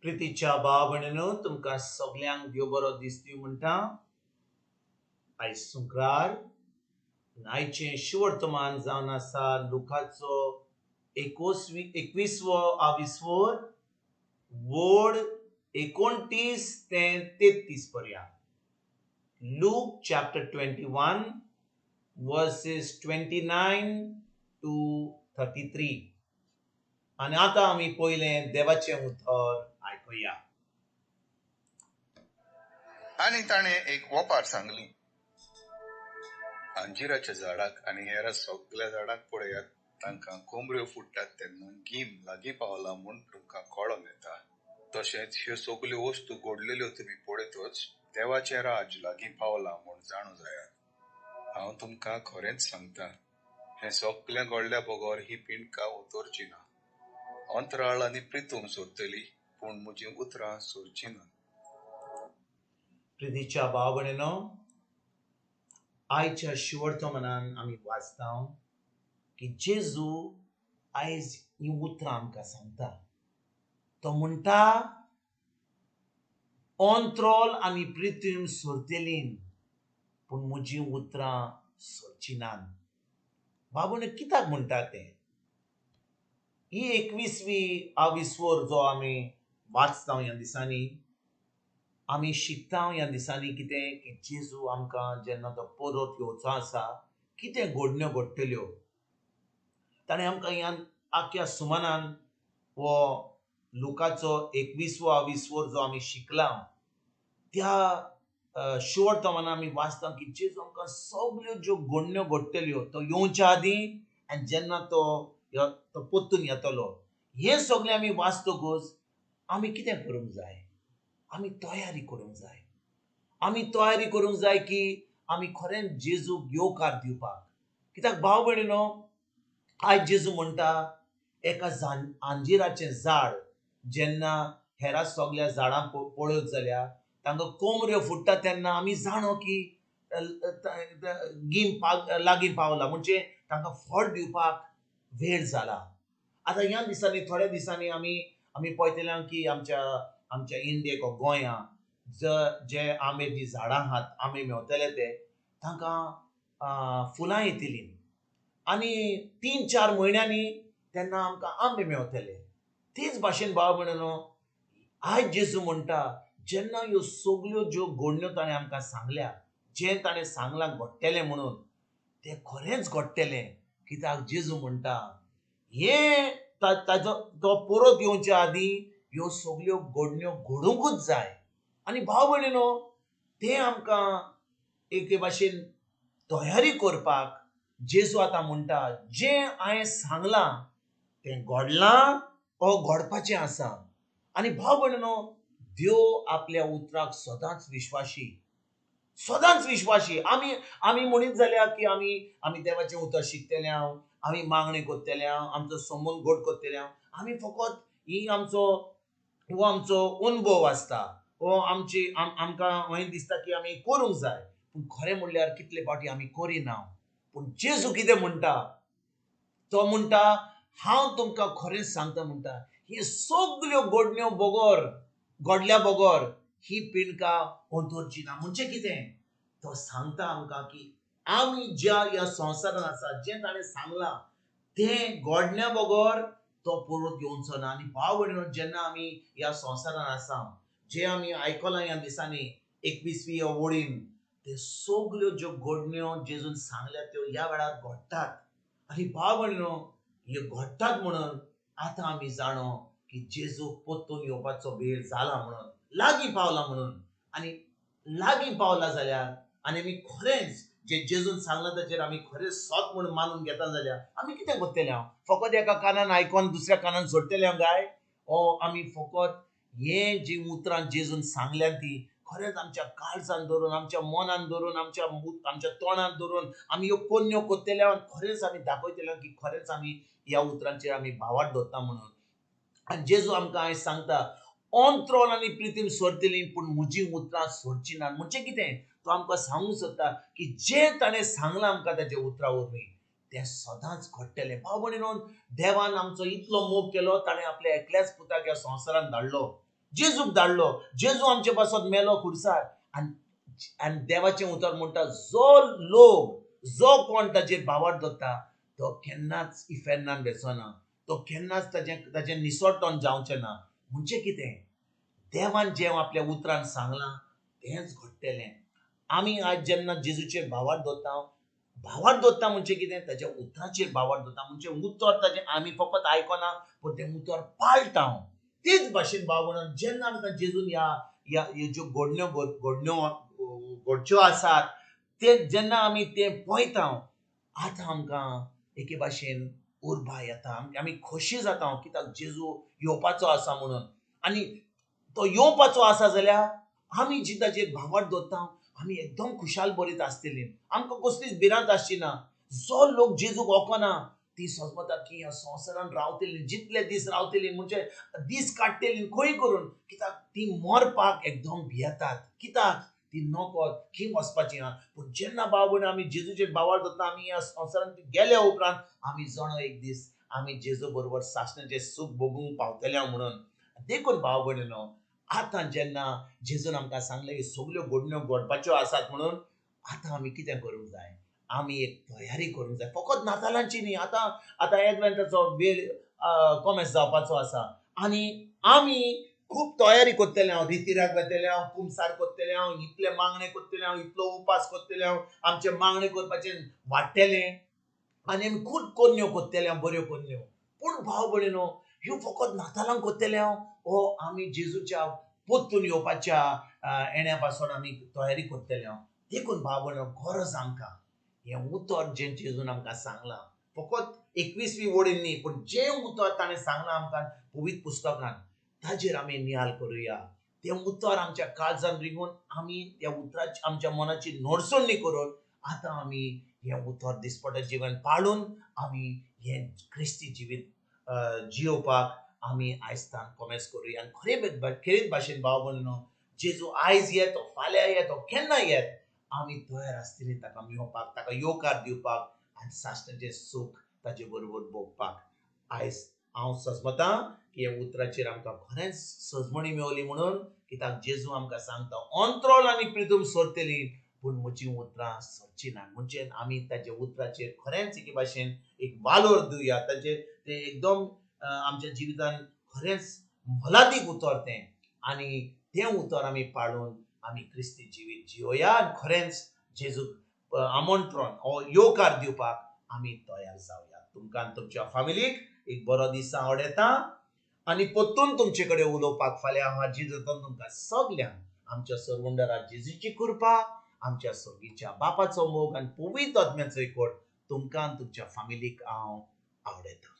प्रितीच्या भाव भयणीनो, तुमकां सगल्यांक देव बरो दीस दिवं म्हणटा. आयज शुक्रार, आयचें शुवर्तमान जावन आसा लुकाचो एकवीसवो आविस्वोर, वोड 29 ते 33 पर्यंत. Luke chapter 21 verses 29 to 33. आनी आतां आमी पयलें देवाचें उतर आयकुया. आनी ताणें एक ओपार सांगली, अंजिराच्या झाडाक आनी हेर सगल्या झाडांक पळयात. तांकां कोमऱ्यो फुट्टात तेन्ना गीम लागीं पावला म्हूण तुमकां कळोन येता. तशेंच ह्यो सगल्यो वस्तू घडलेल्यो तुमी पळयतच देवाचें राज लागीं पावलां म्हूण जाणू जायात. हांव तुमकां खरेंच सांगता, हें सगलें घडल्या बगर ही पिंडकां उतरची ना. अंतराळ आनी प्रितूम सोदतली, पूण म्हजीं उतरां सोदचीं ना. प्रितीच्या भाव भयणीनो, आयच्या शिवर्तमानान आमी वाचता की जेजू आयज हीं उतरां आमकां सांगता. तो म्हणटा, अंत्रोल आनी प्रितीम सोरतेलीन, पूण म्हजीं उतरां सोरचीं नात. बाबून कित्याक म्हणटा तें? ही एकवीसवी आविस्वर जो आमी वाचता ह्या दिसांनी, आमी शिकता ह्या दिसांनी कितें की जेजू आमकां जेन्ना तो परत येवचो आसा, कितें घडण्यो घडटल्यो. ताणें आमकां ह्या आख्या सुमानान हो लुकाचो एकवीसवो आविस्वर जो आमी शिकला त्या शुवर्तमानान आमी वाचता की जेजू आमकां सगल्यो ज्यो घडण्यो घडटल्यो तो येवच्या आदीं आनी जेन्ना तो तो परतून येतलो, हें सगळें आमी वाचतकूच आमी कितें करूंक जाय? आमी तयारी करूंक जाय. आमी तयारी करूंक जाय की आमी खरेंच जेजूक येवकार दिवपाक. कित्याक भाव भयणीनो, आयज जेजू म्हणटा, एका अंजिराचें झाड जेन्ना हेरा सगल्या झाडां पळयत जाल्यार तांकां कोमऱ्यो फुट्टा तेन्ना आमी जाणो की गीम लागीं पावला, म्हणजे तांकां फळ दिवपाक वेळ जाला. आतां ह्या दिसांनी, थोड्या दिसांनी आमी पळयतले की आमच्या इंडियेक वा गोंया जे आंबे जी झाडां आहात, आंबे मेवतले ते तांकां फुलां येतलीं आनी 3-4 म्हयन्यांनी तेन्ना आमकां आंबे मेवतले. तेच भाशेन भाव भयणीनो, आयज जेजू म्हणटा, जेन्ना ह्यो सगल्यो ज्यो घडण्यो ताणें आमकां सांगल्या, जें ताणें सांगलां घडटलें म्हणून, तें खरेंच घडटलें. कित्याक जेजू म्हणटा, हें ताजो तो परत येवच्या आदीं ह्यो सगल्यो घडण्यो घडूंकूच जाय. आनी भाव भयणीनो, तें आमकां एके भाशेन तयारी करपाक जेजू आतां म्हणटा, जें हांवें सांगलां तें घडलां ओ घडपाचें आसा. आनी भाव भयणीनो, देव आपल्या उतराक सदांच विश्वाशी, सदांच विश्वाशी. आमी म्हणीत जाल्यार की आमी देवाचें उतर शिकतले हांव, आमी मागणें करतले हांव, आमचो संबंद घट करतले हांव, आमी फकत ही आमचो हो आमचो अनुभव आसता, हो आमची आमकां अशें दिसता की आमी करूंक जाय, पूण खरें म्हणल्यार कितले फावटी आमी करिना. पूण जेजू कितें म्हणटा? तो म्हणटा, हांव तुमकां खरेंच सांगता म्हणटा, ही सगल्यो घडण्यो बगर घडल्या बगर ही पिंडकां अंतरची ना. म्हणजे कितें? तो सांगता आमकां की आमी ज्या ह्या संवसारान आसा, जें ताणें सांगलां तें घडण्या बगर तो परत येवचो ना. आनी भाव भयणीनो, जेन्ना आमी ह्या संवसारान आसा, जें आमी आयकलां ह्या दिसांनी एकवीसवी वळीन, ते सगल्यो ज्यो घडण्यो जेजून सांगल्या त्यो ह्या वेळार घडटात. आनी भाव भयणीनो, ह्यो घडटात म्हणून आतां आमी जाणो की जेजू परतून येवपाचो वेळ जाला म्हणून, लागीं पावला म्हणून. आनी लागीं पावला जाल्यार आनी आमी खरेंच जे जेजून सांगलां ताचेर आमी खरेंच सत म्हूण मानून घेता जाल्यार आमी कितें करतले? हांव फकत एका कानान आयकोन दुसऱ्या कानान सोडटले हांव काय? ओ आमी फकत हें जीं उतरां जेजून सांगल्यात ती खरेंच आमच्या काळजान धरून, आमच्या मनान धरून, आमच्या तोंडान धरून आमी ह्यो कोन्यो करतले आनी खरेंच आमी दाखयतले की खरेंच आमी ह्या उतरांचेर आमी भावार्थ दवरता म्हणून. आनी जेजू आमकां आयज सांगता, अंत्रोल आनी प्रितीम सोडटली, पूण म्हजीं उतरां सोडचीं ना. म्हणजे कितें? तो आमकां सांगूंक सोदता की जें ताणें सांगलां आमकां ताच्या उतरां वरवीं तें सदांच घडटलें. भाव भयणीनो, देवान आमचो इतलो मोग केलो, ताणें आपल्या एकल्याच पुताक ह्या संवसारांत धाडलो. जेजूक धाडलो. जेजू आमचे पासत मेलो खुर्सार. आनी आनी देवाचें उतर म्हणटा जो लोक जो कोण ताजेर भावार्थ दवरता तो केन्नाच इफेर्नान वेचो ना, तो केन्नाच ताजें ताजें निसोटण जावचें ना. म्हणजे कितें, देवान जें आपल्या उतरान सांगलां तेंच घडटलें. आमी आयज जेन्ना जेजूचेर भावार्थ दवरता, भावार्थ दवरता म्हणजे कितें, ताज्या उतराचेर भावार्थ दवरता म्हणजे उतर ताजें आमी फकत आयकना पूण तें उतर पाळटा. तेच भाशेन भाव म्हणून जेन्ना आमकां जेजून ह्या ह्या ज्यो घडण्यो घडण्यो घडच्यो आसात ते जेन्ना आमी तें पळयता, आतां आमकां एके भाशेन उर्बा येता, आमी खोशी जाता कित्याक जेजू येवपाचो आसा म्हणून. आनी तो येवपाचो आसा जाल्यार आमी जी ताजेर भावार्थ दवरता आमी एकदम खुशाल बरीत आसतली, आमकां कसलीच भिरांत आसची ना. जो लोक जेजूक वळखना ती समजतात की ह्या संवसारान रावतली जितले दीस रावतली म्हणजे दीस काडटली खंय करून, कित्याक ती मरपाक एकदम भियेतात, कित्याक ती नकत खंय वचपाची आहा. पूण जेन्ना भाव भयण आमी जेजूचेर भावार्थ दवरता आमी ह्या संवसारान गेल्या उपरांत आमी जाणा एक दीस आमी जेजू बरोबर सासणाचें सूख भोगूंक पावतले म्हणून. देखून भाव भयणीनो आतां जेन्ना जेजून आमकां सांगलें ह्यो सगल्यो घडण्यो घडपाच्यो आसात म्हणून, आतां आमी कितें करूंक जाय, आमी एक तयारी करूंक जाय. फकत नातालांची न्ही, आतां आतां एडवेंटाचो वेळ कोमेस जावपाचो आसा आनी आमी खूब तयारी करतले हांव, रितिराक वेतले हांव, कुमसार करतले हांव, इतले मागणें करतले हांव, इतलो उपास करतले हांव, आमचें मागणें करपाचें वाडटलें आनी आमी खूब करण्यो करतले हांव, बऱ्यो करण्यो. पूण भाव भयणीनो ह्यो फकत नातालांक करतले हांव हो आमी जेजूच्या परतून येवपाच्या येण्या पासून आमी तयारी करतले हांव. देखून भाव भयणीनो गरज आमकां हें उतर जें जेजून आमकां सांगलां, फकत 21वी वळीन न्ही पूण जें उतर ताणें सांगलां आमकां पवित्र पुस्तकान ताजेर आमी नियाळ करुया. तें उतर आमच्या काळजान रिगून आमी त्या उतराची आमच्या मनाची नडसणी करून आतां आमी हें उतर दिसपट्टें जिवन पाळून आमी हें क्रिस्ती जिवीत जियोवपाक आमी आयजतान कोमेस करुया. आनी खरे खेरीत भाशेन भाव भयणीनो जेजू आयज येत, फाल्यां येत, केन्ना येत, आमी तयार आसतली ताका मेळोवपाक, ताका येवकार दिवपाक आनी सासणाचें सूख ताजे बरोबर भोगपाक. आयज हांव सजमतां की ह्या उतराचेर आमकां खरेंच सजमणी मेवली म्हणून, कित्याक जेजू आमकां सांगता अंतरोल आनी प्रितूम सोरतली पूण म्हजीं उतरां सरची ना. म्हणजे आमी ताच्या उतराचेर खरेंच एके भाशेन एक वालोर दिवया, ताचे तें एकदम आमच्या जिवितान खरेंच मोलादीक उतर तें, आनी तें उतर आमी पाळून आमी क्रिस्ती जिवीत जियोया आनी खरेंच जेजूक आमंत्रण ओ येवकार दिवपाक आमी तयार जावया. तुमकां आनी तुमच्या फामिलीक एक बरो दीस आवडटा आनी परतून तुमचे कडेन उलोवपाक फाल्यां हांव हाजीर जाता. तुमकां सगल्यांक आमच्या सरवंडरा जेजूची कृपा, आमच्या सर्गीच्या बापाचो मोग आनी पवित्र आत्म्याचो एकवट तुमकां आनी तुमच्या फामिलीक हांव आवडटा.